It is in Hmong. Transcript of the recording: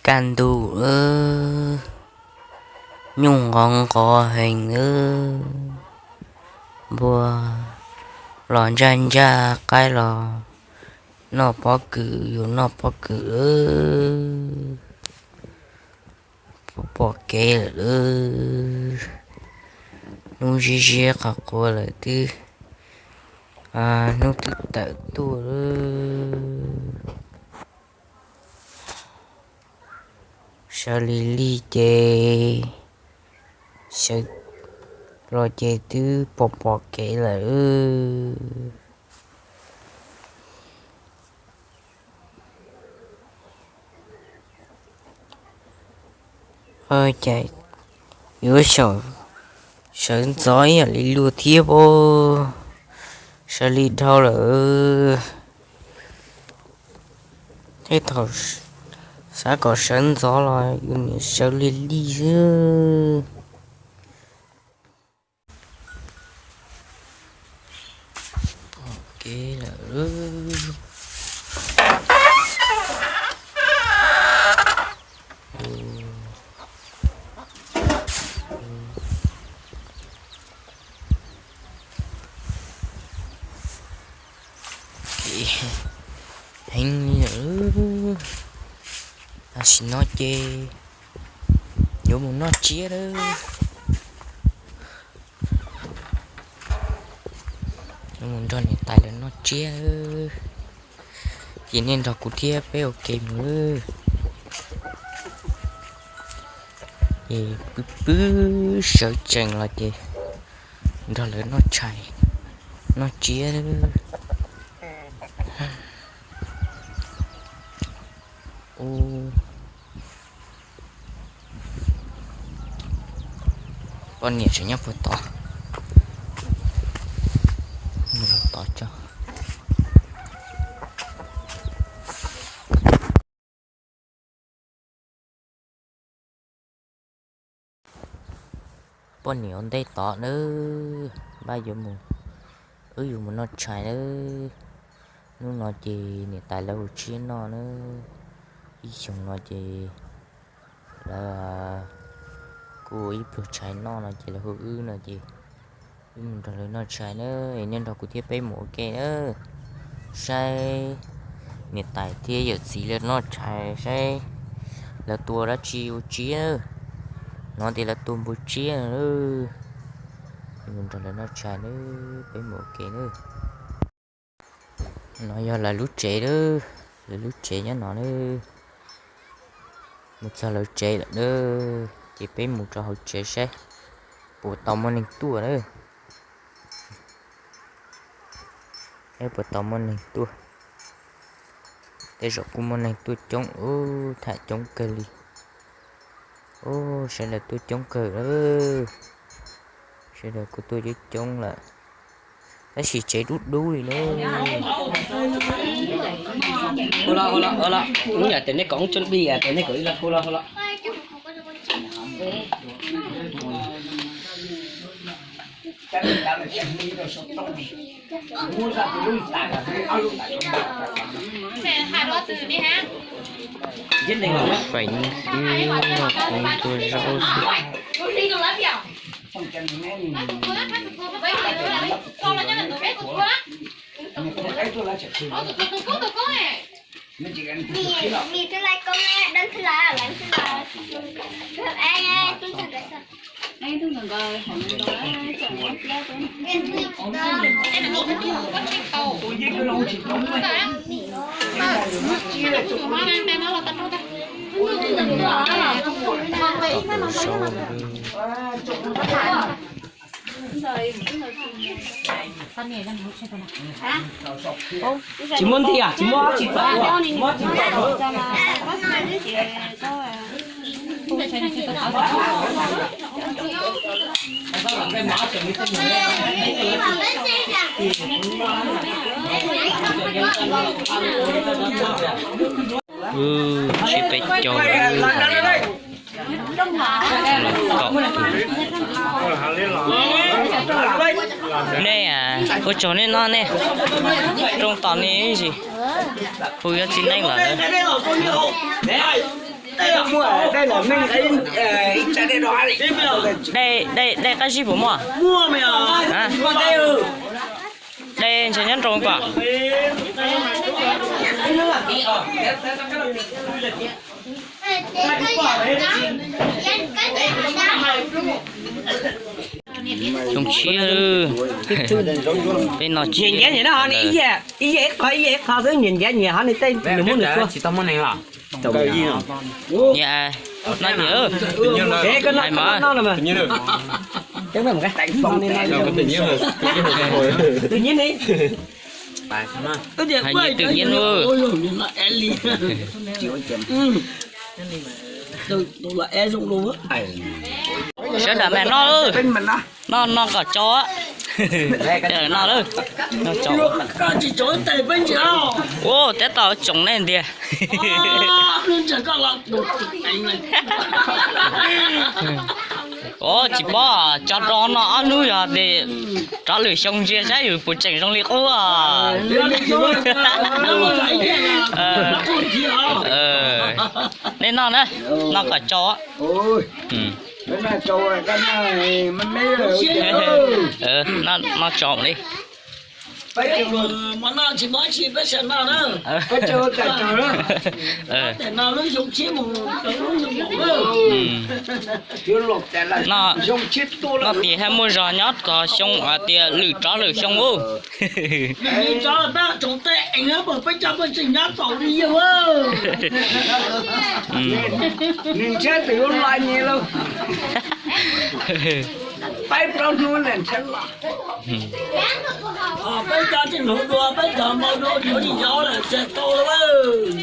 Kaj ntug, nyuj nqov nqov heev, npua los ntsaj ntsaj, qaib los noj pob kws, yuav noj pob kws, pom kev lawm. Hnub ziab ziab qhov quav lawm twb, hnub twb tawm tuaj lawm. Sawv lig lig ces, sawv los ces twb pom pom kev lawm. Cas yuav xyaum sawv ntxov ib yam li luag thiab pob. Sawv lig dhau lawm. Tej thaum xav kom sawv ntxov los yus niam sawv lig lig xwb. Heev li lawm. Tam sim no ces yuav mus noj tsiab lawm. Yuav mus nrog niam tais lawv noj tsiab. Ces nej nrog kuv thiab peb ua ke mus. Ces pw pw sawv tsees los ces nrog lawv noj tshais, noj tsiab. Poj niam tseem nyob puag tod, mus tod tso. Poj niam ua ntej tod nawb, npaj yuav mus, wb yuav mus noj tshais nawb. Hnub no ces niam tais lawv ua tsiab noj nawb. Ib xyoos no ces lawv kuj ua ib pluag tshais noj no ces lawv hu wb no ces wb mus nrog lawv noj tshais nawb. Es nej nrog kuv thiab peb mus ua ke nawb, saib niam tais thiab yawm txiv lawv noj tshais saib lawv tua dab tsi ua tsiab. Hnov tias lawv tua npua tsiab no. Mus nrog lawv noj tshais nawb, peb mus ua ke nawb. No yog lawv lub tsev, lawv lub tsev nyob no nawb. Mus txog lawv tsev lawm nawb, ces peb mus rau hauv tsev saib puas tau muaj neeg tuaj nawb. Saib puas tau muaj neeg tuaj. Tej zaum kuj muaj neeg tuaj coob, tham coob kawg li. Ub, sawv daws tuaj coob kawg lawm. Sawv daws kuj tuaj coob coob lawm. Tab sis tsev dub dub li na. Feem xwb, noj kub ntuag zaub xwb. Tom zaub. Tsis muaj ntiag, tsis muaj, tsis txawm, tsis txawm. Wb sib peb caug los tom. Nej, ua tsaug nej noj nej, rooj tos nej ib ntsis, hu yuav txiv neej lawm. Muaj dej los meej, ib tsa dej rau. Dej, dej, dej qab zib puas muaj? Dej ntshe nyob nroo kom. Xyoo tshiab, peb noj tsiab. Nyias nyias nyias no, ib yam ib qho ib yam ib qho xwb, nyias nyias nyias ho nws tej nws muab nws tsis tau muaj neeg los. Nyias, noj nyias. Hais mas. Tus nyias ne? Hais nyias tus nyias no. Sawv daws mas noj, noj noj kom tsau. Noj lawm. Ua tab tom tsoom nej ntiag. Ua tsis paub, tso rau no ob hnub yog tias rov lwm xyoo ntsia saib yus puas tseem zoo li qub. Nej noj na, noj kom tsau. Noj tsau li. Noj tias haj muaj zog nyob kom xyoo hais tias lwm rov lwm xyoo ub. Nws ntshiab tus yuav los nyias lauj. Peb plaub hnub ntshiab los. Peb cov tseem hluav dua, peb cov hluav dua yuav li yov lawm, tsis tau lawm.